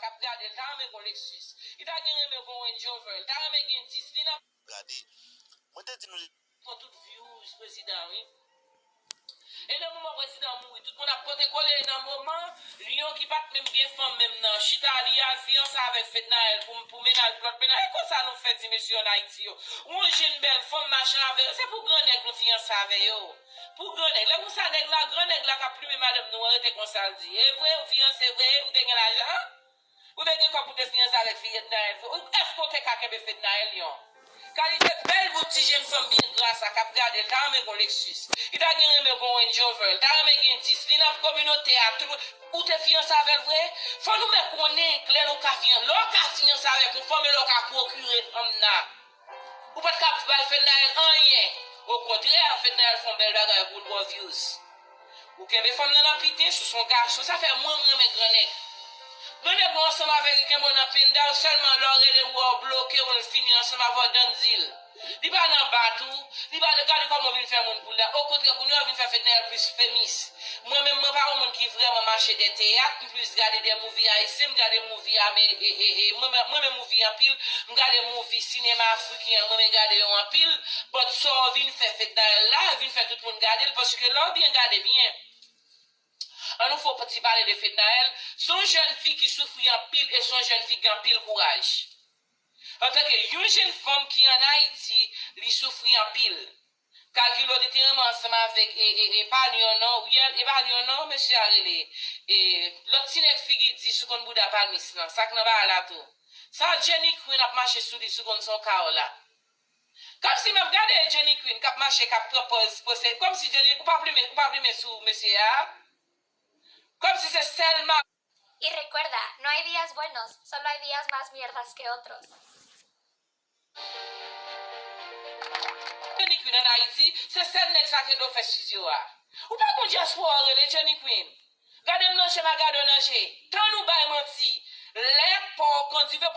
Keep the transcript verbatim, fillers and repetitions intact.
k ap gade l ta renmen gen yon Lexus. Li ta gen renmen gen yon Range Rover. Li ta renmen gen dis. Li nan. Gade. Mwen te di nou. Pran tout views prezidan, wi. E nan moman prezidan mouri, tout moun ap pote kole. E nan moman, Lyon ki pa t menm gen fanm menm nan, chita li al fiyanse avèk Fednaelle pou, pou mennaj, lòt mennaj. E konsa nou fè ti mesye ann Ayiti yo. Ou yon jenn bèl fanm mache avè yo, se pou gran nèg nou fiyanse avè yo. Pou gran nèg. Lè konsa nèg la, gran nèg la k ap plimen madanm nou an, rete konsa l di. E vre, ou fiyanse vre, ou te gen lajan? Ou te gen kòb pou te fiyanse avèk fi Fednaelle vre? Ou, èske w te ka kenbe Fednaelle, Lyon? Kalite bèl bout ti jenn fanm byen gra sa k ap gade l, ta renmen gen yon Lexus. Li ta gen renmen gen yon Range Rover, li ta renmen gen dis. Li nan kominote a, tout, ou te fiyanse avè l vre? Fò nou mèt konnen lè nou ka fiyan-, lè w ka fiyanse avèk yon fanm e lè w ka pwokire fanm nan. Ou pa t ka ba Fednaelle anyen. Okontrè, Fednaelle fè yon bèl bagay pou l ba w views. Ou kenbe fanm nan nan piten, si w se yon gason, sa fè mwen, mwen renmen gran nèg. Gran nèg ou ansanm avè l, li kenbe w nan penda w, sèlman lè w rele l, ou wè w bloke w, l fini ansanm avè w, done deal. Li pa nan bat ou, li pa gade kòman w vin fè moun pou l la. Okontrè, kounye a w vin fè Fednaelle plis famous. Mwen menm, mwen pa yon moun ki vrèman mache dè teyat, m plis gade dè movie ayisyen, m gade movie ame-, e, e, e, mwen, mwen renmen movie anpil, m gade movie sinema afriken an, mwen renmen gade yo anpil, but sa w vin fè Fednaelle la, vin fè tout moun gade l, paske lè w byen gade byen, ann nou fè yon ti pale de Fednaelle, se yon jèn fi ki soufri anpil e se yon jèn fi ki gen anpil kouraj. Antanke yon jèn fanm ki ann Ayiti, li soufri anpil. Kalkile w, li te renmen ansanm avèk, e, e, e, pa Lyon non, Riel, e pa Lyon non, mesye a rele. E, lòt ti nèg figi di sou konn bouda palmis lan, sa k nan bagay la tou. Sa Jenny Queen ap mache sou li sou konn son kaw la. Kòmsi m ap gade Jenny Queen k ap mache, k ap pran pòz, pòz, kòmsi Jenny, ou pa plimen, ou pa plimen sou mesye a. Kòmsi se sèlman. Y recuerda, no hay días buenos, solo hay días más mierdas que otros. Jenny Queen ann Ayiti, se sèl nèg sa k ede w fè estidyo a. Ou pa konn dyaspora w rele Jenny Queen. Gade m nan je m a gade w nan je. Tann ou bay manti. Lè pa w konn dife pran